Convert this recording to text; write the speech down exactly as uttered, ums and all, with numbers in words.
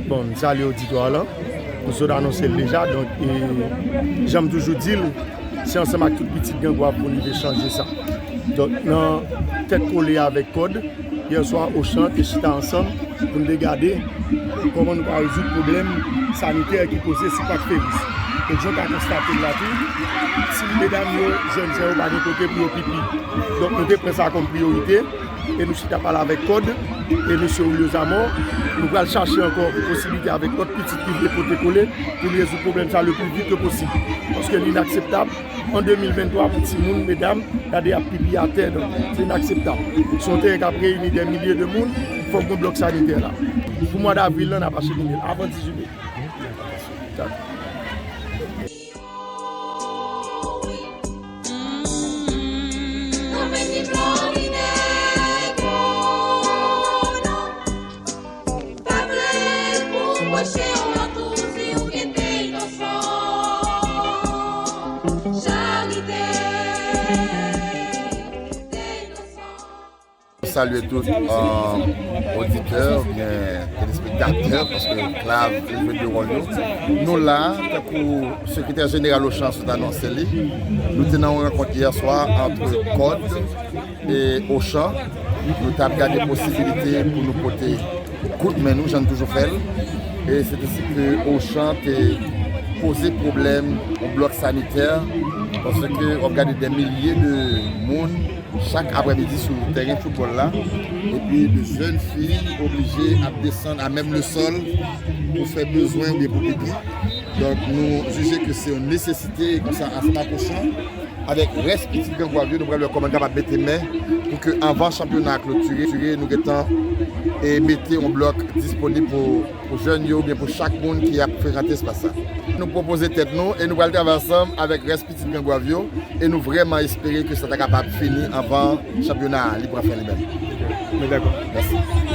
Bon, m salye oditwa lan. Nou sot anonse l deja, donk, e, jan m toujou di l, se ansanm ak tout pitit Grangwav pou n rive chanje sa. Donk, nan tèt kole avèk kòd, yè swa, Ochan te chita ansanm pou n te gade kòman nou ka rezoud pwoblèm sanitè ki poze sou Pak Feris. Donk, jan w ka konstate l la tou, ti medam yo, jèn jan yo pa gen kote pou yo pipi. Donk, nou te pran sa kòm priyorite. E nou chita pale avèk kòd e mesye Julio Zamor. Nou pral chache ankò posiblite avèk lòt pitit ki vle pote kole pou n rezoud pwoblèm sa le pli vit ke posib. Paske li inakseptab an de mil venntwa pou timoun, medam, gade ap pipi atè, donk se inakseptab. Se yon teren k ap reyini dè milye de moun, fòk gen blòk sanitè la. Pou mwa davril lan, n ap achemine l avan dizuit me. Salye tout, euh, oditè oubyen telespektatè, paske Klav te jwe de wòl yo. Nou la, tankou sekretè jeneral Ochan sot anonse li, nou te nan yon rankont yè swa ant kòd e Ochan. Nou t ap gade posibilite pou nou pote kout men nou, jan n toujou fè l. E se te si ke Ochan te poze pwoblèm yon blòk sanitè, paske w ap gade dè milye de moun chak aprèmidi sou tèren foutbòl la, epi de jèn fi oblije ap desann a menm le sòl pou fè bezwen oubyen pou pipi. Donk, nou jije ke se yon nesesite, e konsa, ansanm ak Ochan, avèk rès pitit Grangwav yo, nou pral wè kòman n kapab mete men pou ke anvan chanpyona a klotire, nou gentan, e, mete yon blòk disponib pou, pou jèn yo oubyen pou chak moun ki ap frekante espas sa. Nou pwopoze tèt nou e nou pral travay ansanm avèk rès pitit Grangwav yo, e nou vrèman espere ke sa ta kapab fini anvan chanpyona a li pran fen li menm. Men dakò. Mèsi.